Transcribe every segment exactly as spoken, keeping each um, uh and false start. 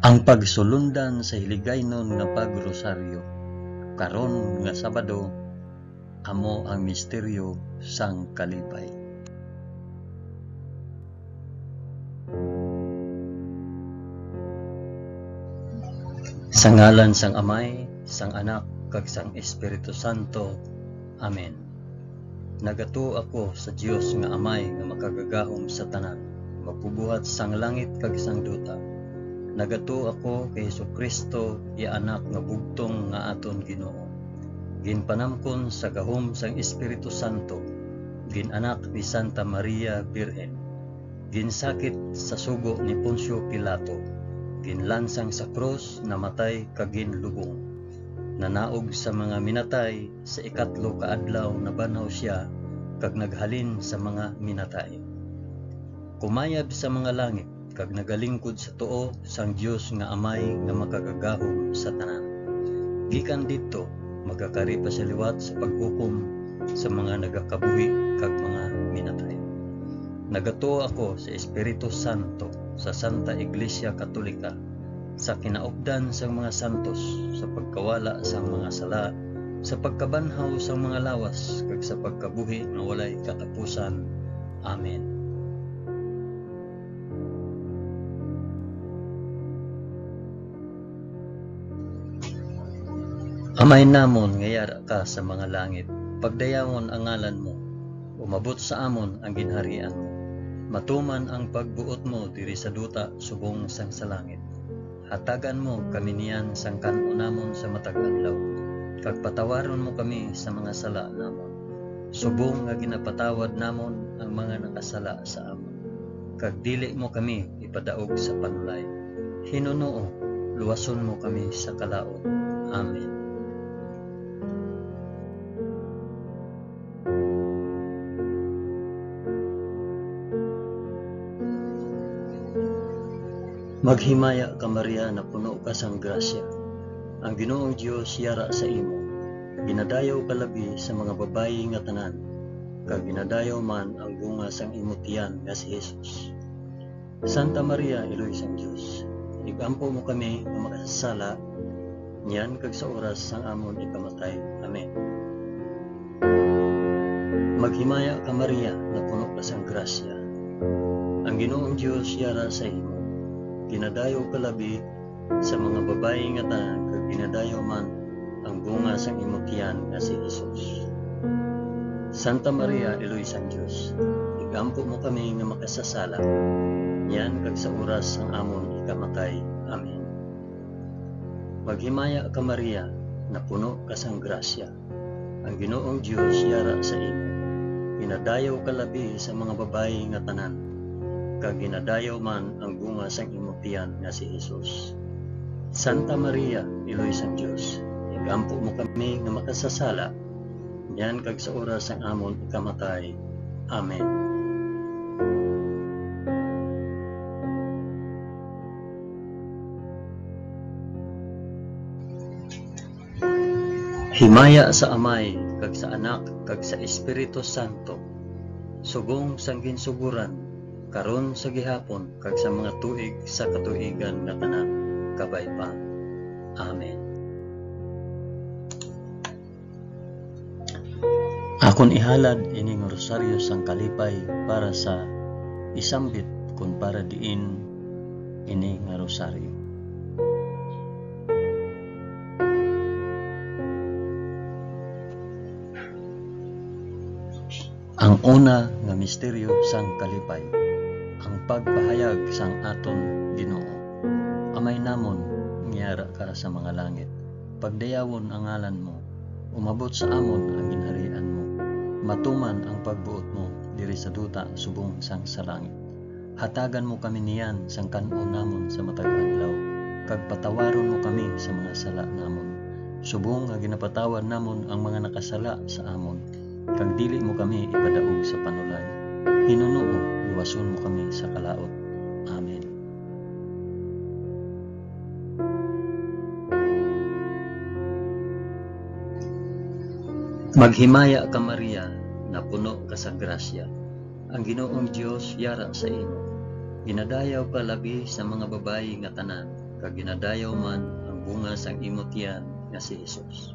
Ang pagsulundan sa hiligaynon nga pagrosaryo karon nga Sabado amo ang misteryo sang kalipay. Sa ngalan sang Amay, sang Anak, kag sang Espiritu Santo. Amen. Nagatuo ako sa Dios nga Amay nga makagagahom sa tanan, magbubuhat sang langit kag sang duta. Nagatuo ako kay Jesu-Cristo, iya Anak nga bugtong nga aton Ginoo. Ginpanamkon sa gahom sang Espiritu Santo, gin-anak ni Santa Maria Birhen, ginsakit sa sugo ni Poncio Pilato, ginlansang sa krus, namatay, kag ginlubong. Nanaog sa mga minatay, sa ikatlo ka adlaw nabanhaw sia, kag naghalin sa mga minatay. Kumayab sa mga langit, kag nagalingkod sa tuo sang Dios nga Amay nga makagagahom sa tanan. Gikan didto, magakari pa sia liwat sa paghukom sa mga nagakabuhi kag mga minatay. Nagatuo ako sa Espiritu Santo, sa Santa Iglesia Katolika, sa kinaupdan sang mga santos, sa pagkawala sang mga sala, sa pagkabanhaw sang mga lawas, kag sa pagkabuhi nga walay katapusan. Amen. Amay namon nga yara ka sa mga langit, pagdayawon ang ngalan mo, umabot sa amon ang ginharian mo, matuman ang pagbuot mo diri sa duta subong sang sa langit. Hatagan mo kami niyan sang kan-o namon sa matag adlaw, kag patawaron mo kami sa mga sala namon, subong nga ginapatawad namon ang mga nakasala sa amon, kag dili mo kami ipadaog sa panulay. Hinunoo, luwason mo kami sa kalaut. Amen. Maghimaya ka, Maria, napuno ka sang grasya. Ang Ginoong Dios yara sa imo. Ginadayaw ka labi sa mga babayi nga tanan, kag ginadayaw man ang bunga sang imo tiyan nga si Jesus. Santa Maria, Iloy sang Dios, igampo mo kami nga makasasala, niyan kag sa oras sang amon ikamatay. Amen. Maghimaya ka, Maria, napuno ka sang grasya. Ang Ginoong Dios yara sa imo. Ginadayaw ka labi sa mga babayi nga tanan, kag ginadayaw man ang bunga sang imo tiyan nga si Jesus. Santa Maria, Iloy sang Dios, igampo mo kami nga makasasala, niyan kag sa oras sang amon ikamatay. Amen. Maghimaya ka, Maria, napuno ka sang grasya. Ang Ginoong Dios yara sa imo. Ginadayaw ka labi sa mga babayi nga tanan, kag ginadayaw man ang bunga sang imo tiyan nga si Jesus. Santa Maria, Iloy sang Dios, igampo mo kami nga makasasala, niyan kag sa oras sang amon ikamatay. Amen. Himaya sa Amay, kag sa Anak, kag sa Espiritu Santo, subong sang ginsugoran, karon, sa gihapon, kag sa mga tuig sa katuigan nga tanan. Kabay pa. Amen. Akon ihalad ini nga rosaryo sang kalipay para sa isambit kon para diin ini nga rosaryo. Ang una nga misteryo sang kalipay, ang pagpahayag sang aton Ginoo. Amay namon nga yara ka sa mga langit, pagdayawon ang ngalan mo, umabot sa amon ang ginharian mo, matuman ang pagbuot mo diri sa duta subong sang sa langit. Hatagan mo kami niyan sang kan-on namon sa matag adlaw, kag patawaron mo kami sa mga sala namon, subong nga ginapatawad namon ang mga nakasala sa amon, kag dili mo kami ipadaog sa panulay. Hinunoo, luwason mo kami sa kalaut. Amen. Maghimaya ka, Maria, napuno ka sa grasya. Ang Ginoong Dios yara sa imo. Ginadayaw ka labi sa mga babayi nga tanan, kag ginadayaw man ang bunga sang imo tiyan nga si Jesus.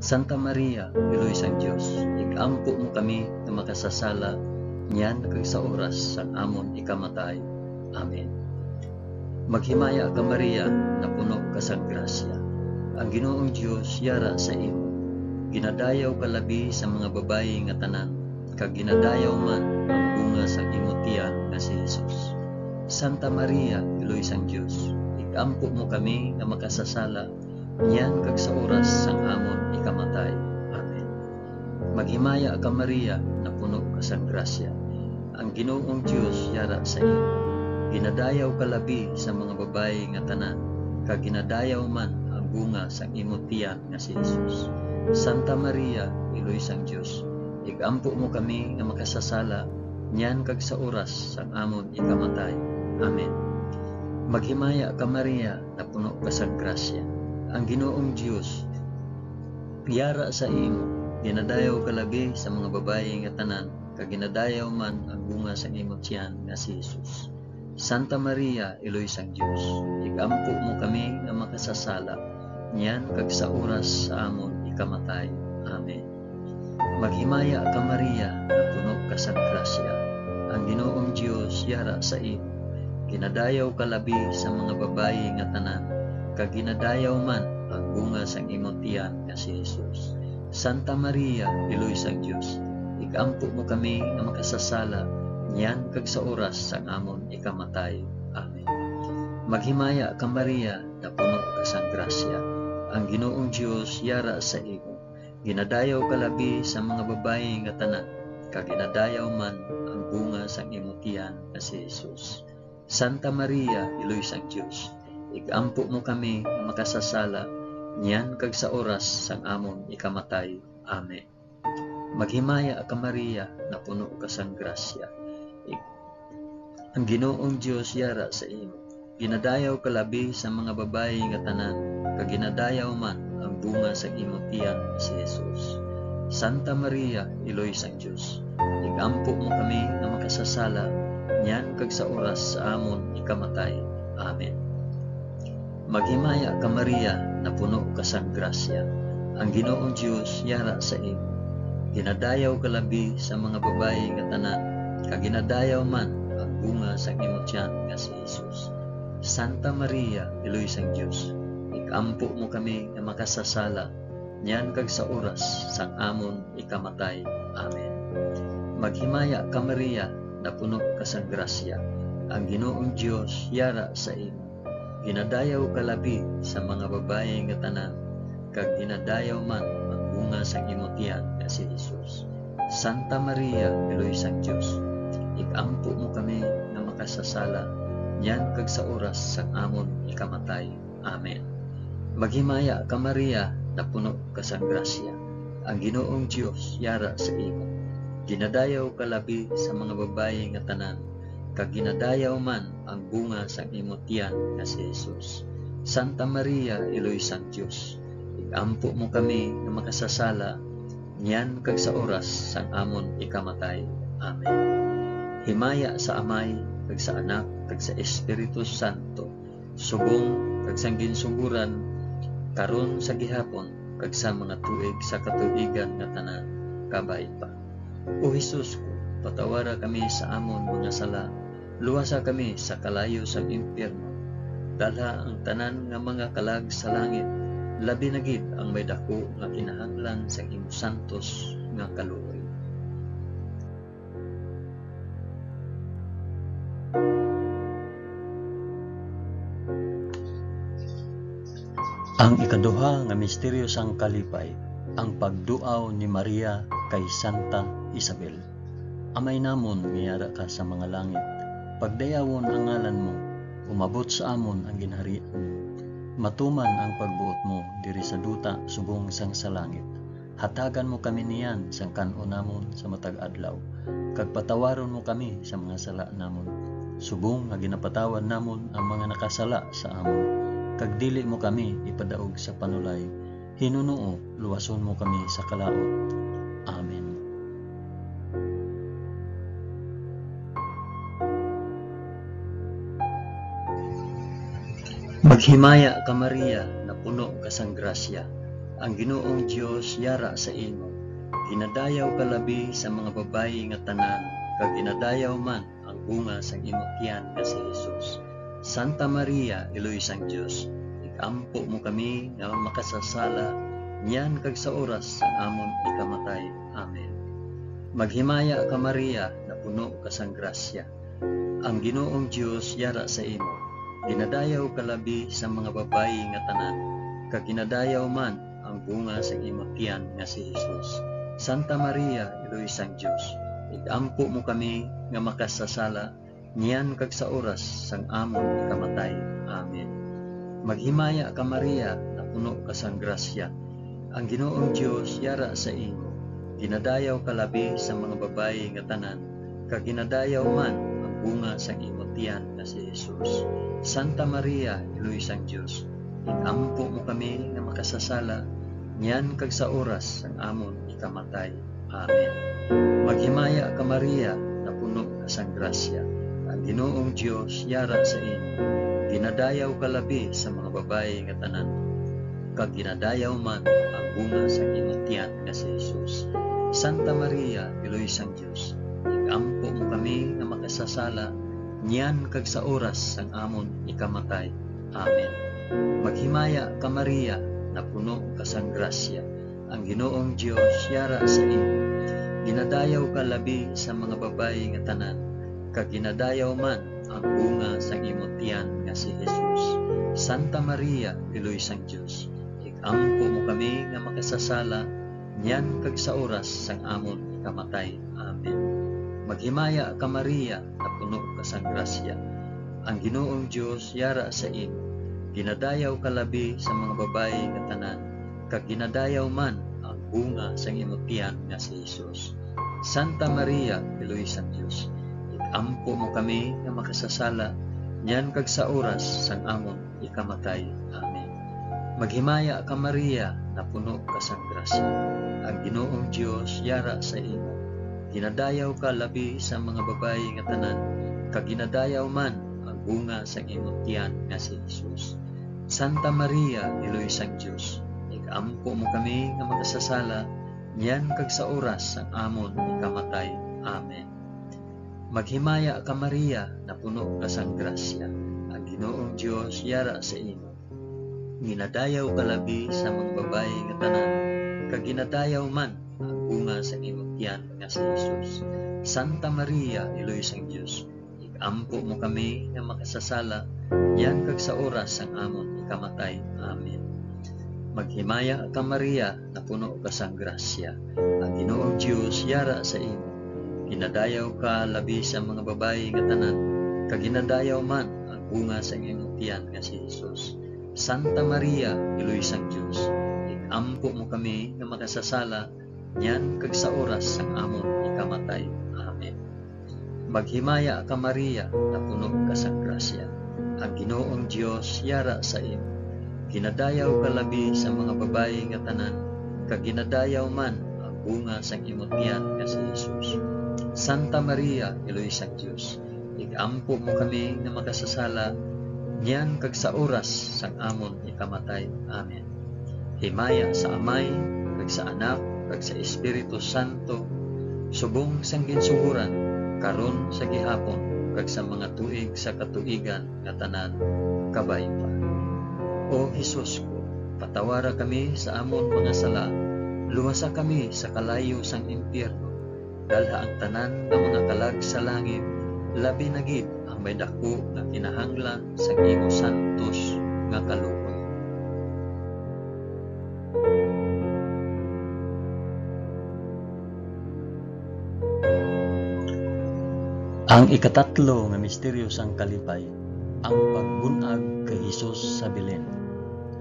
Santa Maria, Iloy sang Dios, ig-ampo mo kami nga makasasala niyan kag sa oras sang amon ikamatay. Amen. Maghimaya ka, Maria, napuno ka sang grasya. Ang Ginoong Dios yara sa imo. Ginadayaw ka labi sa mga babayi nga tanan, kag ginadayaw man ang bunga sang imo tiyan nga si Jesus. Santa Maria, Iloy sang Dios, ig-ampo mo kami nga makasasala niyan kag sa oras sang amon ikamatay. Amen. Maghimaya ka, Maria, napuno ka sang grasya. Ang Ginoong Dios yara sa imo. Ginadayaw ka labi sa mga babayi nga tanan, kag ginadayaw man ang bunga sang imo tiyan nga si Jesus. Santa Maria, Iloy sang Dios, ig-ampo mo kami nga makasasala niyan kag sa oras sang amon ikamatay. Amen. Maghimaya ka, Maria, napuno ka sang grasya. Ang Ginoong Dios yara sa imo. Ginadayaw ka labi sa mga babayi nga tanan, kag ginadayaw man ang bunga sang imo tiyan nga si Jesus. Santa Maria, Iloy sang Dios, ig-ampo mo kami nga makasasala, niyan kag sa oras sa amon ikamatay. Amen. Maghimaya ka, Maria, nga puno ka sang grasya. Ang Ginoong Dios yara sa imo. Ginadayaw ka labi sa mga babayi nga tanan, kag ginadayaw man ang bunga sang imo tiyan nga si Jesus. Santa Maria, Iloy sang Dios, ig-ampo mo kami nga makasasala, niyan kag sa oras sang amon ikamatay. Amen. Maghimaya ka, Maria, napuno ka sang grasya. Ang Ginoong Dios yara sa imo. Ginadayaw ka labi sa mga babayi nga tanan, kag ginadayaw man ang bunga sang imo tiyan nga si Jesus. Santa Maria, Iloy sang Dios, ig-ampo mo kami nga makasasala, niyan kag sa oras sang amon ikamatay. Amen. Maghimaya ka, Maria, napuno ka sang grasya. Ig-, ang Ginoong Dios yara sa imo. Ginadayaw ka labi sa mga babayi nga tanan, kag ginadayaw man ang bunga sang imo tiyan nga si Jesus. Santa Maria, Iloy sang Dios, ig-ampo mo kami nga makasasala, niyan kag sa oras sa amon ikamatay. Amen. Maghimaya ka, Maria, napuno ka sang grasya. Ang Ginoong Dios yara sa imo. Ginadayaw ka labi sa mga babayi nga tanan, kag ginadayaw man ang bunga sang imo tiyan nga si Jesus. Santa Maria, Iloy sang Dios, ig-ampo mo kami nga makasasala, niyan kag sa oras sang amon ikamatay. Amen. Maghimaya ka, Maria, napuno ka sang grasya. Ang Ginoong Dios yara sa imo. Ginadayaw ka labi sa mga babayi nga tanan, kag ginadayaw man ang bunga sang imo tiyan nga si Jesus. Santa Maria, Iloy sang Dios, ig-ampo mo kami nga makasasala, niyan kag sa oras sang amon ikamatay. Amen. Maghimaya ka, Maria, napuno ka sang grasya. Ang Ginoong Dios yara sa imo. Ginadayaw ka labi sa mga babayi nga tanan, kag ginadayaw man ang bunga sang imo tiyan nga si Jesus. Santa Maria, Iloy sang Dios, ig-ampo mo kami nga makasasala, niyan kag sa oras sang amon ikamatay. Amen. Himaya sa Amay, kag sa Anak, kag sa Espiritu Santo, subong kag sang ginsugoran, karon, sa gihapon, kag sa mga tuig sa katuigan nga tanan. Kabay pa. O Jesus ko, patawara kami sa amon mga sala, luwasa kami sa kalayo sang impyerno, dalha ang tanan nga mga kalag sa langit, labi na gid ang may daku nga kinahanglan sang imo santos nga kaluoy. Ang ikaduha nga misteryo sang kalipay, ang pagduaw ni Maria kay Santa Isabel. Amay namon nga yara ka sa mga langit, pagdayawon ang ngalan mo, umabot sa amon ang ginharian mo, matuman ang pagbuot mo diri sa duta subong sang sa langit. Hatagan mo kami niyan sang kan-on namon sa matag adlaw, kag patawaron mo kami sa mga sala namon, subong nga ginapatawad namon ang mga nakasala sa amon, kag dili mo kami ipadaog sa panulay, hinunoo luwason mo kami sa kalaut. Amen. Maghimaya ka, Maria, nga puno ka sang grasya, ang Ginoong Dios yara sa imo. Ginadayaw ka labi sa mga babayi nga tanan, kag ginadayaw man ang bunga sang imo tiyan nga si Jesus. Santa Maria, Iloy sang Dios, ig-ampo mo kami nga makasasala, niyan kag sa oras sang amon ikamatay. Amen. Maghimaya ka, Maria, nga puno ka sang grasya, ang Ginoong Dios yara sa imo. Ginadayaw ka labi sa mga babayi nga tanan, kag ginadayaw man ang bunga sang imo tiyan nga si Jesus. Santa Maria, Iloy sang Dios, ig-ampo mo kami nga makasasala, niyan kag sa oras sang amon ikamatay. Amen. Maghimaya ka, Maria, nga puno ka sang grasya, ang Ginoong Dios yara sa imo. Ginadayaw ka labi sa mga babayi nga tanan, kag ginadayaw man ang bunga sang imo tiyan nga si Jesus. Santa Maria, Iloy sang Dios, ig-ampo mo kami nga makasasala, niyan kag sa oras sang amon ikamatay. Amen. Maghimaya ka, Maria, nga puno ka sang grasya, ang Ginoong Dios yara sa imo. Ginadayaw ka labi sa mga babayi nga tanan, kag ginadayaw man ang bunga sang imong tiyan nga si Jesus. Santa Maria, Iloy sang Dios, ig-ampo mo kami nga makasasala, niyan kag sa oras sang amon ikamatay. Amen. Maghimaya ka, Maria, nga puno ka sang grasya, ang Ginoong Dios yara sa imo. Ginadayaw ka labi sa mga babayi nga tanan, kag ginadayaw man ang bunga sang imo tiyan nga si Jesus. Santa Maria, Iloy sang Dios, ig-ampo mo kami nga makasasala, niyan kag sa oras sang amon ikamatay. Amen. Maghimaya ka, Maria, nga puno ka sang grasya, ang Ginoong Dios yara sa imo. Ginadayaw ka labi sa mga babayi nga tanan, kag ginadayaw man ang bunga sang imo tiyan nga si Jesus. Santa Maria, Iloy sang Dios, ig-ampo mo kami nga makasasala, niyan kag sa oras sang amon ikamatay. Amen. Maghimaya ka, Maria, nga puno ka sang grasya, ang Ginoong Dios yara sa imo. Ginadayaw ka labi sa mga babayi nga tanan, kag ginadayaw man ang bunga sang imong tiyan nga si Jesus. Santa Maria, Iloy sang Dios, ig-ampo mo kami nga makasasala, niyan kag sa oras sang amon ikamatay. Amen. Maghimaya ka, Maria, nga puno ka sang grasya, ang Ginoong Dios yara sa imo. Ginadayaw ka labi sa mga babayi nga tanan, kag ginadayaw man ang bunga sang imong tiyan nga si Jesus. Santa Maria, Iloy sang Dios, ig-ampo mo kami nga makasasala, niyan kag sa oras sang amon ikamatay. Amen. Maghimaya ka, Maria, nga puno ka sang grasya, ang Ginoong Dios yara sa imo. Ginadayaw ka labi sa mga babayi nga tanan, kag ginadayaw man ang bunga sang imong tiyan nga si Jesus. Santa Maria, Iloy sang Dios, ig-ampo mo kami nga makasasala, niyan kag sa oras sang amon ikamatay. Amen. Maghimaya ka, Maria, nga puno ka sang grasya, ang Ginoong Dios yara sa imo. Ginadayaw ka labi sa mga babayi nga tanan, kag ginadayaw man ang bunga sang imo tiyan nga si Jesus. Santa Maria, Iloy sang Dios, ig-ampo mo kami nga makasasala, niyan kag sa oras sang amon ikamatay. Amen. Himaya sa Amay, kag sa Anak, kag sa Espiritu Santo, subong sang ginsugoran, karon, sa gihapon, kag sa mga tuig sa katuigan nga tanan. Kabay pa. O Jesus ko, patawara kami sa amon mga sala, luwasa kami sa kalayo sang impyerno, dalha ang tanan nga mga kalag sa langit, labi na gid ang may daku nga kinahanglan sang imo santos nga kaluoy. Ang ikatatlo nga misteryo sang kalipay, ang pagbun-ag kay Jesus sa Belen.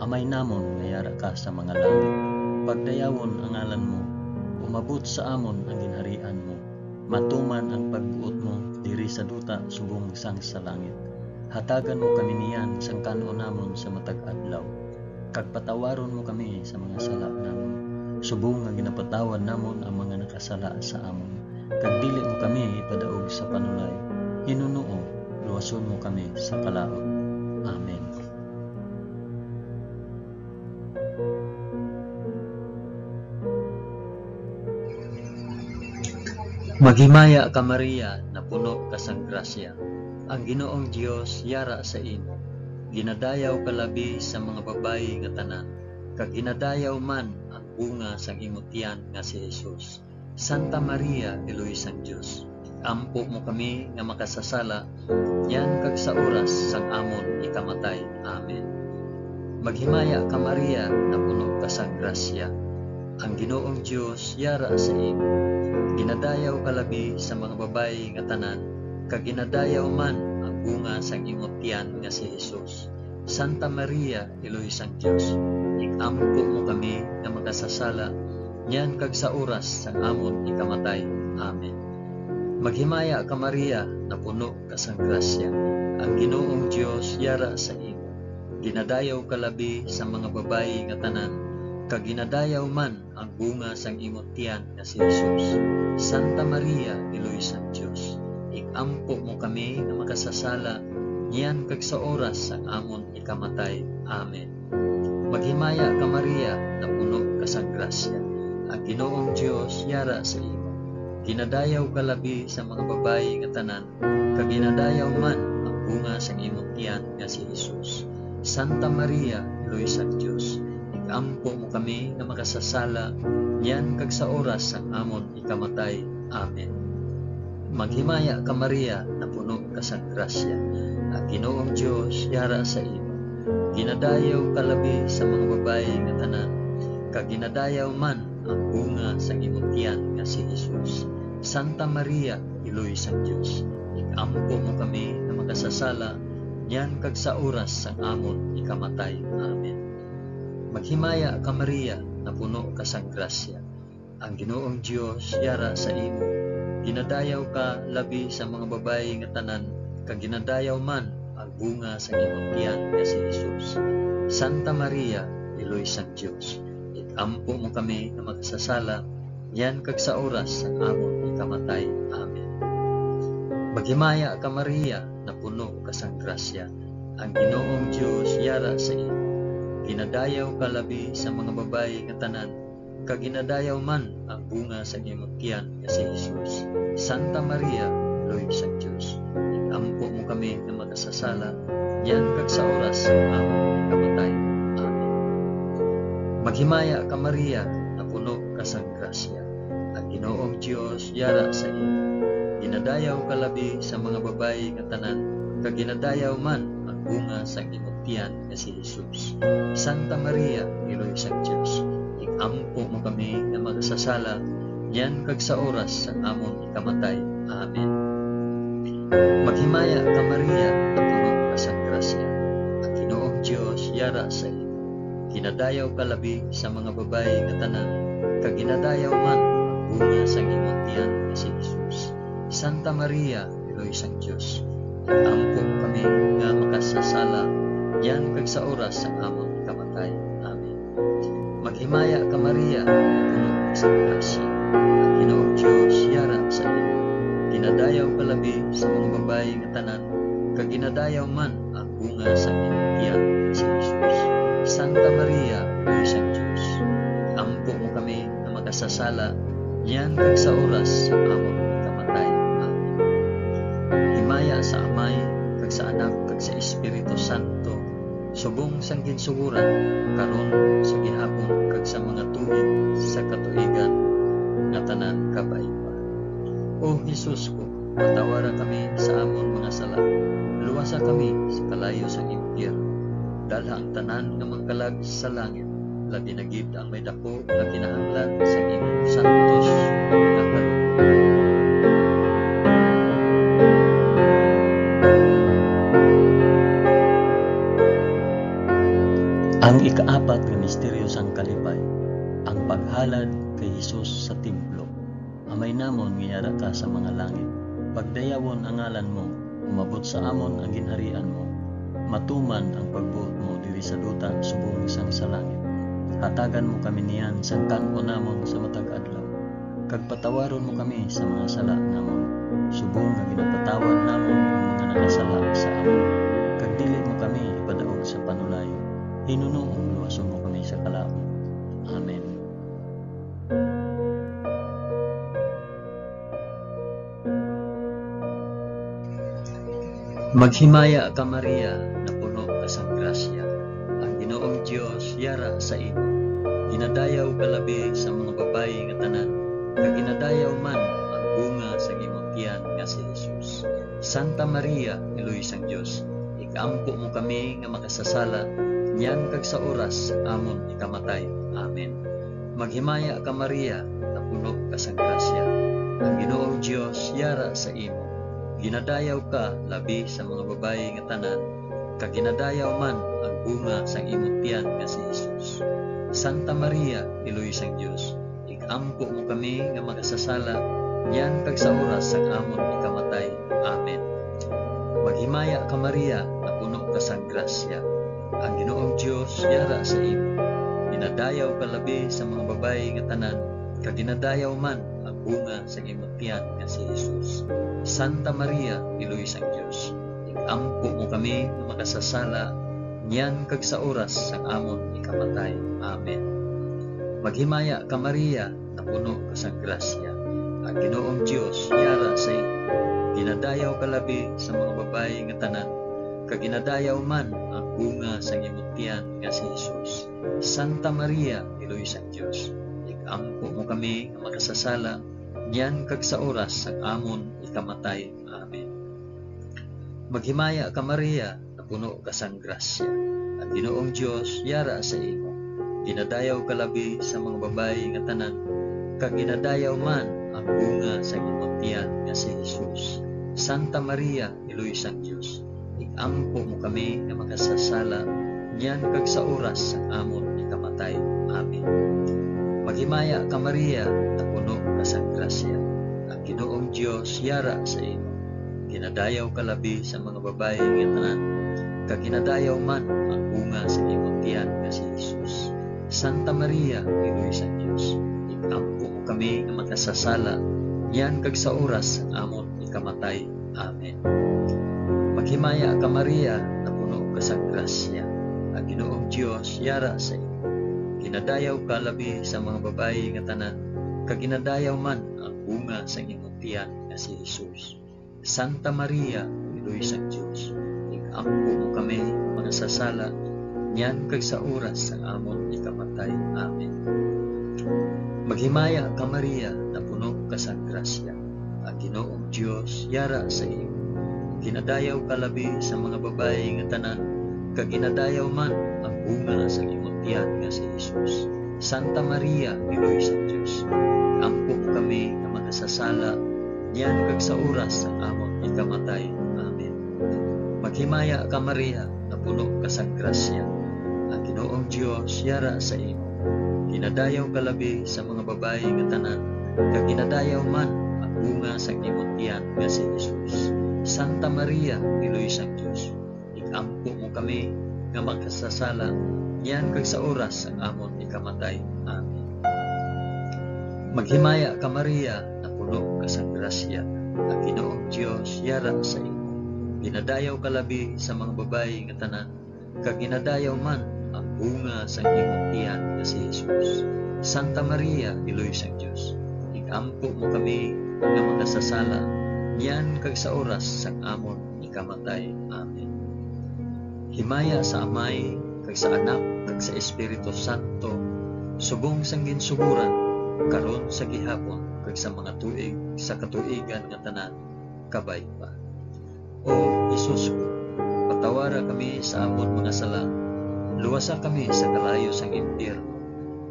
Amay namon nga yara ka sa mga langit, pagdayawon ang ngalan mo, umabot sa amon ang ginharian mo, matuman ang pagbuot mo diri sa duta subong sang sa langit. Hatagan mo kami niyan sang kan-on namon sa matag adlaw, kag patawaron mo kami sa mga sala namon, subong nga ginapatawad namon ang mga nakasala sa amon, kag dili mo kami ipadaog sa panulay. Hinunoo, luwason mo kami sa kalaut. Amen. Maghimaya ka, Maria, napuno ka sang grasya. Ang Ginoong Dios yara sa imo. Ginadayaw ka labi sa mga babayi nga tanan, kag ginadayaw man ang bunga sang imo tiyan nga si Jesus. Santa Maria, Iloy sang Dios, ampo mo kami nga makasasala, niyan kag sa oras sang amon ikamatay. Amen. Maghimaya ka, Maria, napuno ka sang grasya. Ang Ginoong Dios yara sa imo. Ginadayaw ka labi sa mga babayi nga tanan, kag ginadayaw man ang bunga sang imo tiyan nga si Jesus. Santa Maria, Iloy sang Dios, ig-ampo mo kami nga makasasala, niyan kag sa oras sang amon ikamatay. Amen. Maghimaya ka, Maria, napuno ka sang grasya. Ang Ginoong Dios yara sa imo. Ginadayaw ka labi sa mga babayi nga tanan, kag ginadayaw man ang bunga sang imo tiyan nga si Jesus. Santa Maria, Iloy sang Dios, ig-ampo mo kami nga makasasala, niyan kag sa oras sang amon ikamatay. Amen. Maghimaya ka, Maria, napuno ka sang grasya. Ang Ginoong Dios yara sa imo. Ginadayaw ka labi sa mga babayi nga tanan, kag ginadayaw man ang bunga sang imong tiyan nga si Jesus. Santa Maria, Iloy sang Dios, ig-ampo mo kami nga makasasala, niyan kag sa oras sang amon ikamatay. Amen. Maghimaya ka, Maria, napuno ka sang grasya. Ang Ginoong Dios yara sa imo. Ginadayaw ka labi sa mga babayi nga tanan, kag ginadayaw man ang bunga sang imo tiyan nga si Jesus. Santa Maria, Iloy sang Dios, ig-ampo mo kami nga makasasala, niyan kag sa oras sang amon ikamatay. Amen. Maghimaya ka, Maria, napuno ka sang grasya. Ang Ginoong Dios yara sa imo. Ginadayaw ka labi sa mga babayi nga tanan, kag ginadayaw man ang bunga sang imong tiyan nga si Jesus. Santa Maria, Iloy sang Dios, ig-ampo mo kami nga makasasala, niyan kag sa oras sang amon ikamatay. Amen. Maghimaya ka, Maria, napuno ka sang grasya. Ang Ginoong Dios yara sa imo. Ginadayaw ka labi sa mga babayi nga tanan, kag ginadayaw man ang bunga sang imong tiyan nga si Jesus. Santa Maria, Iloy sang Dios, ig-ampo mo kami nga makasasala, niyan kag sa oras sang amon kamatay. Amen. Maghimaya ka, Maria, napuno ka sang grasya. Ang Ginoong Dios yara sa imo. Ginadayaw ka labi sa mga babayi nga tanan, kag ginadayaw man ang bunga sang imong tiyan nga si Jesus. Santa Maria, Iloy sang Dios, ig-ampo mo kami nga makasasala, niyan kag sa oras sang amon ikamatay. Amen. Maghimaya ka, Maria, napuno ka sang grasya. Ang Ginoong Dios yara sa imo. Ginadayaw ka labi sa mga babayi nga tanan, kag ginadayaw man ang bunga sang imong tiyan nga si Jesus. Santa Maria, Iloy sang Dios, ig-ampo mo kami nga makasasala, niyan kag sa oras sang amon kamatay. Amen. Maghimaya ka, Maria, nga puno ka sang grasya. Ang Ginoong Dios yara sa imo. Ginadayaw ka labi sa mga babayi nga tanan, kag ginadayaw man ang bunga sa imong tiyan, si Jesus. Santa Maria, Iloy sang Dios, ampo mo kami nga makasasala, niyan kag sa oras sa amon kamatay. Amen. Himaya sa Amay, kag sa Anak, kag sa Espiritu Santo, subong sang ginsugoran, karon, sa gihapon, kag sa mga tuig sa katuigan nga tanan. Kabay pa. O Jesus ko, patawara kami sa amon mga sala, luwasa kami sa kalayo sang impyerno, dalha ang tanan nga mga kalag sa langit, labi na gid ang may daku nga kinahanglan sa imong santos nga kalooban. Ang ikaapat nga misteryo sang kalipay, ang paghalad kay Jesus sa templo. Amay namon nga yara ka sa mga langit, pagdayawon ang ngalan mo, umabot sa amon ang ginharian mo, matuman ang pagbuot mo diri sa duta subong sang sa langit. Hatagan mo kami niyan sang kan-on namon sa matag adlaw, kag patawaron mo kami sa mga sala namon, subong nga ginapatawad namon ang mga nakasala sa amon, kag dili mo kami ipadaog sa panulay, hinunoo luwason mo kami sa kalaut. Amen. Maghimaya ka, Maria, napuno ka sang grasya. Ang Ginoong Dios yara sa imo. Ginadayaw ka labi sa mga babayi nga tanan, kag ginadayaw man ang bunga sang imong tiyan nga si Jesus. Santa Maria, Iloy sang Dios, ig-ampo mo kami nga makasasala, niyan kag sa oras sang amon ikamatay. Amen. Maghimaya ka, Maria, napuno ka sang grasya. Ang Ginoong Dios yara sa imo. Ginadayaw ka labi sa mga babayi nga tanan, kag ginadayaw man ang bunga sang imong tiyan nga si Jesus. Santa Maria, Iloy sang Dios, ig-ampo mo kami nga makasasala, niyan kag sa oras sang amon ikamatay. Amen. Maghimaya ka, Maria, napuno ka sang grasya. Ang Ginoong Dios yara sa imo. Ginadayaw ka labi sa mga babayi nga tanan, kag ginadayaw man ang bunga sang imong tiyan nga si Jesus. Santa Maria, Iloy sang Dios, ig-ampo mo kami nga makasasala, niyan kag sa oras sang amon ikamatay. Amen. Maghimaya ka, Maria, napuno ka sang grasya. Ang Ginoong Dios yara sa imo. Ginadayaw ka labi sa mga babayi nga tanan, kag ginadayaw man ang bunga sang imong tiyan nga si Jesus. Santa Maria, Iloy sang Dios, ig-ampo mo kami nga makasasala, niyan kag sa oras sang amon ikamatay. Amen. Maghimaya ka, Maria, napuno ka sang grasya. Ang Ginoong Dios yara sa imo. Ginadayaw ka labi sa mga babayi nga tanan, kag ginadayaw man ang bunga sang imong tiyan nga si Jesus. Santa Maria, Iloy sang Dios, ig-ampo mo kami nga makasasala, niyan kag sa oras sang amon ikamatay. Amen. Maghimaya ka, Maria, napuno ka sang grasya. Ang Ginoong Dios yara sa imo. Ginadayaw ka labi sa mga babayi nga tanan, kag ginadayaw man ang bunga sa imong tiyan nga si Jesus. Santa Maria, Iloy sang Dios, ig-ampo mo kami nga makasasala, niyan kag sa oras sang amon ikamatay. Amen. Maghimaya ka, Maria, napuno ka sang grasya. Ang Ginoong Dios yara sa imo. Ginadayaw ka labi sa mga babayi nga tanan, kag ginadayaw man ang bunga sang imong tiyan nga si Jesus. Santa Maria, Iloy sang Dios, ig-ampo mo kami nga makasasala, niyan kag sa oras sang amon ikamatay. Amen. Maghimaya ka, Maria, napuno ka sang grasya. Ang Ginoong Dios yara sa imo. Ginadayaw ka labi sa mga babayi nga tanan, kag ginadayaw man ang bunga sang imong tiyan nga si Jesus. Santa Maria, Iloy sang Dios, ampo mo kami nga makasasala, niyan kag sa oras sang amon ikamatay. Amen. Maghimaya ka, Maria, napuno ka sang grasya. Ang Ginoong Dios yara sa imo. Ginadayaw ka labi sa mga babayi nga tanan, kag ginadayaw man ang bunga sang imong tiyan nga si Jesus. Santa Maria, Iloy sang Dios, ig-ampo mo kami nga makasasala, niyan kag sa oras sang amon ikamatay. Amen. Maghimaya ka, Maria, napuno ka sang grasya, ang Ginoong Dios yara sa imo. Ginadayaw ka labi sa mga babayi nga tanan, kag ginadayaw man ang bunga sang imong tiyan nga si Jesus. Santa Maria, Iloy sang Dios, ig-ampo mo kami nga makasasala, niyan kag sa oras sang amon ikamatay. Amen. Himaya sa Amay, kag sa Anak, kag sa Espiritu Santo, subong sang ginsugoran, karon, sa gihapon, kag sa mga tuig sa katuigan nga tanan. Kabay pa. O Jesus ko, patawara kami sa amon mga sala, luwasa kami sa kalayo sang impyerno,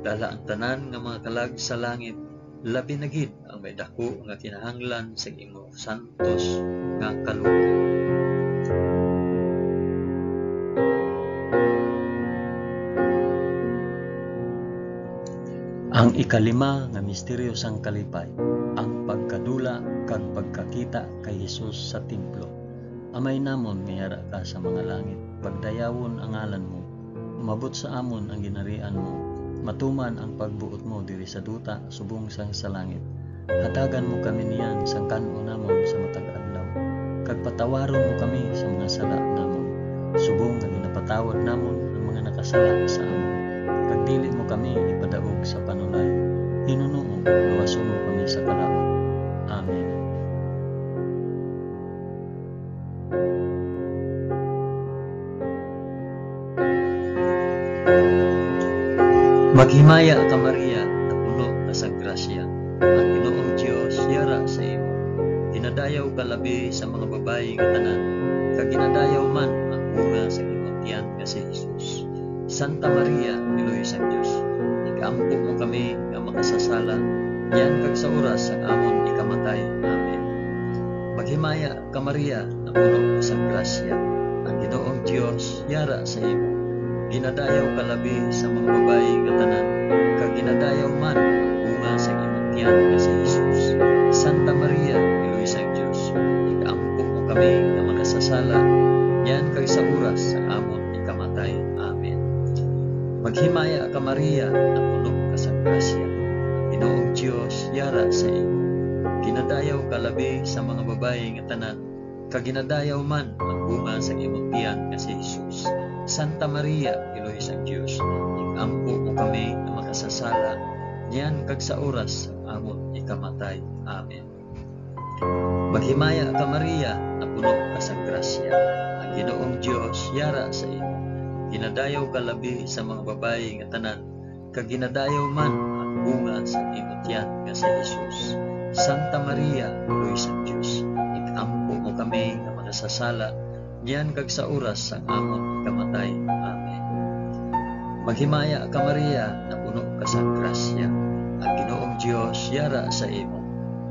dala ang tanan nga mga kalag sa langit, labi na gid ang may daku nga kinahanglan sang imo santos nga kaluoy. Ang ikalima nga misteryo sang kalipay, ang pagkadula kag pagkakita kay Jesus sa templo. Amay namon nga yara ka sa mga langit, pagdayawon ang ngalan mo. Umabot sa amon ang ginharian mo. Matuman ang pagbuot mo diri sa duta subong sang sa langit. Hatagan mo kami niyan sang kan-o namon sa matag adlaw, kag patawaron mo kami sa mga sala namon, subong nga ginapatawad namon ang mga nakasala sa amon. Kag dili mo kami ipadaog sa panulay. Hinunoo, luwason mo kami sa kalaut. Amen. Maghimaya ka, Maria, napuno ka sa grasya. Ang Ginoong Dios yara sa imo. Ginadayaw ka labi sa mga babayi nga tanan, kag ginadayaw man ang bunga sa imong tiyan nga si Jesus. Santa Maria, Iloy sang Dios, ig-ampo mo kami nga makasasala, niyan kag sa oras sang amon ikamatay. Amen. Maghimaya ka, Maria, napuno ka sa grasya. Ang Ginoong Dios yara sa imo. Ginadayaw ka labi sa mga babayi nga tanan, kag ginadayaw man ang bunga sang imong tiyan nga si Jesus. Santa Maria, Iloy sang Dios, ig-ampo mo kami nga makasasala, niyan kag sa oras sang amon ikamatay. Amen. Maghimaya ka, Maria, napuno ka sa grasya. Ang Ginoong Dios yara sa imo. Ginadayaw ka labi sa mga babayi nga tanan, kag ginadayaw man ang bunga sang imong tiyan nga si Jesus. Santa Maria, Iloy sang Dios, ig-ampo mo kami nga makasasala, niyan kag sa oras sang amon ikamatay. Amen. Maghimaya ka, Maria, napuno ka sang grasya. Ang Ginoong Dios yara sa imo. Ginadayaw ka labi sa mga babayi nga tanan, kag ginadayaw man ang bunga sang imo tiyan nga si Jesus. Santa Maria, Iloy sang Dios, ig-ampo mo kami nga makasasala, niyan kag sa oras sang amon ikamatay. Amen. Maghimaya ka, Maria, napuno ka sang grasya. Ang Ginoong Dios yara sa imo.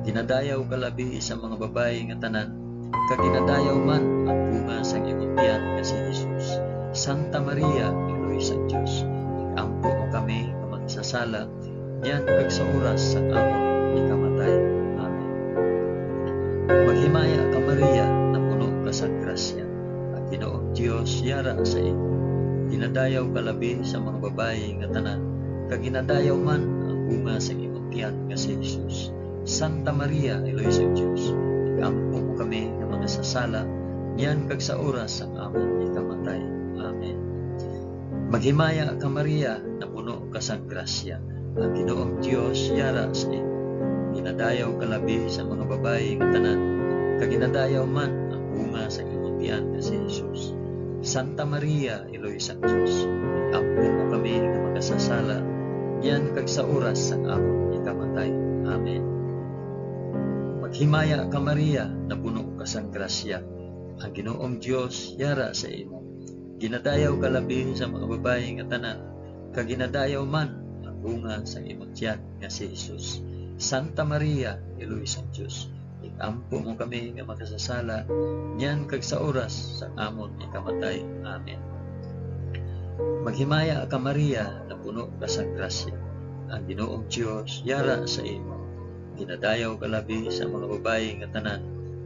Ginadayaw ka labi sa mga babayi nga tanan, kag ginadayaw man ang bunga sang imong tiyan nga si Jesus. Santa Maria, Iloy sang Dios, ig-ampo mo kami nga makasasala, niyan kag sa oras sang amon ikamatay. Amen. Maghimaya ka, Maria, napuno ka sang grasya. Ang Ginoong Dios yara sa imo. Ginadayaw ka labi sa mga babayi nga tanan, kag ginadayaw man ang bunga sang imong tiyan nga si Jesus. Santa Maria, Iloy sang Dios, ig-ampo mo kami nga makasasala, niyan kag sa oras sang amon ikamatay. Amen. Maghimaya ka, Maria, napuno ka sang grasya. Ang Ginoong Dios yara sa imo. Ginadayaw ka labi sa mga babayi nga tanan, kag ginadayaw man ang bunga sa imong tiyan nga si Jesus. Santa Maria, Iloy sang Dios, ampo mo kami nga makasasala, niyan kag sa oras sang amon ikamatay. Amen. Maghimaya ka, Maria, napuno ka sang grasya. Ang Ginoong Dios yara sa imo. Ginadayaw ka labi sa mga babayi nga tanan, kag ginadayaw man ang bunga sang imong tiyan nga si Jesus. Santa Maria, Iloy sang Dios, ig-ampo mo kami nga makasasala, niyan kag sa oras sang amon ikamatay. Amen. Maghimaya ka, Maria, napuno ka sang grasya. Ang Ginoong Dios yara sa imo. Ginadayaw ka labi sa mga babayi nga tanan,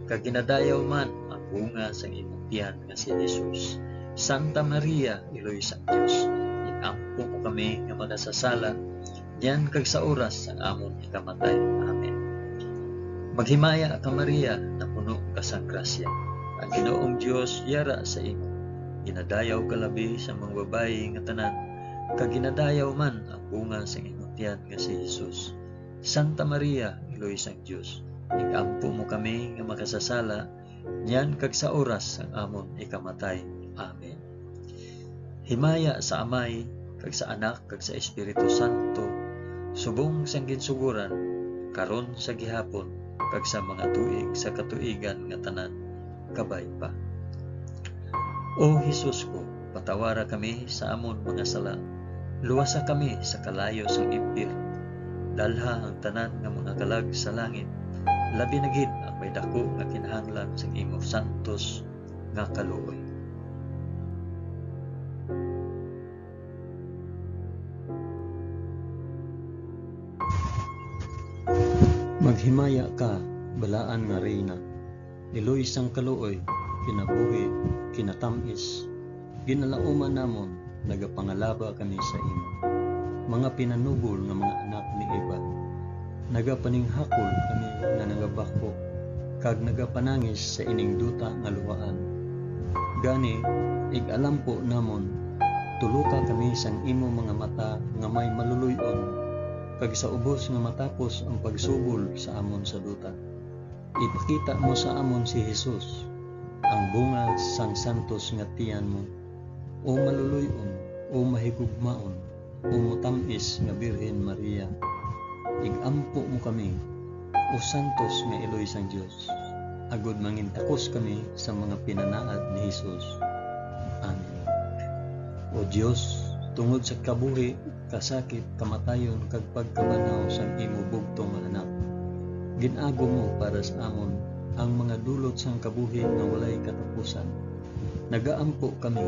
kag ginadayaw man ang bunga sang imong tiyan nga si Jesus. Santa Maria, Iloy sang Dios, ig-ampo mo kami nga makasasala, niyan kag sa oras sang amon ikamatay. Amen. Maghimaya ka, Maria, napuno ka sang grasya. Ang Ginoong Dios yara sa imo. Ginadayaw ka labi sa mga babayi nga tanan, kag ginadayaw man ang bunga sang imong tiyan nga si Jesus. Santa Maria, Iloy sang Dios, ig-ampo mo kami nga makasasala, niyan kag sa oras sang amon ikamatay. Amen. Himaya sa Amay, kag sa Anak, kag sa Espiritu Santo, subong sang ginsugoran, karon, sa gihapon, kag sa mga tuig sa katuigan nga tanan. Kabay pa. O Jesus ko, patawara kami sa amon mga sala. Luwasa kami sa kalayo sang impyerno. Dalha ang tanan nga mga kalag sa langit, labi na gid ang may daku nga kinahanglan sang imo santos nga kaluoy. Maghimaya ka, balaan nga Reyna, iloy sang kaluoy, kinabuhi, kinatamis, ginalauman namon, nagapangalaba kami sa imo. Mga pinanubol nga mga anak ni Eva, nagapaninghakol kami nga nagabakho, kag nagapanangis sa ining duta nga luhaan. Gani, ig-alampo namon, tuluka kami sang imo mga mata nga may maluloy-on, kag sa ubos nga matapos ang pagsugol sa amon sa duta, ipakita mo sa amon si Jesus, ang bunga sang santos nga tiyan mo. O maluloy-on, O mahigugmaon, o matam-is nga Birhen Maria, ig-ampo mo kami, o santos nga iloy sang Dios, agod mangintakos kami sa mga pinanaad ni Jesus. Amen. O Dios, tungod sa kabuhi, kasakit, kamatayon, kag pagkabanaw sang imo bugtong nga Anak, gin-agom mo para sa amon ang mga dulot sang kabuhi nga walay katapusan. Nagaampo kami,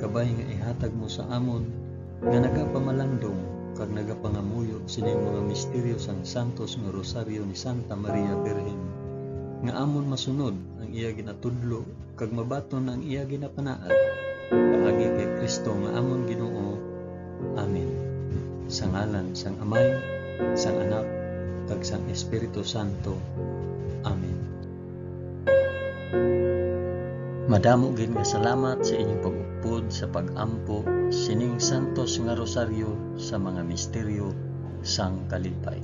kabay nga ihatag mo sa amon nga nagapamalandong kag nagapangamuyo sining mga misteryo sang santos nga Rosaryo ni Santa Maria Birhen, nga amon masunod ang iya ginatudlo kag mabaton ang iya ginapanaad, paagi kay Cristo nga amon Ginoo. Amen. Sa ngalan sang Amay, sang Anak, kag sang Espiritu Santo. Amen. Madamo gid nga salamat sa inyong pag-upod sa pag-ampo sining santos nga rosaryo sa mga misteryo sang kalipay.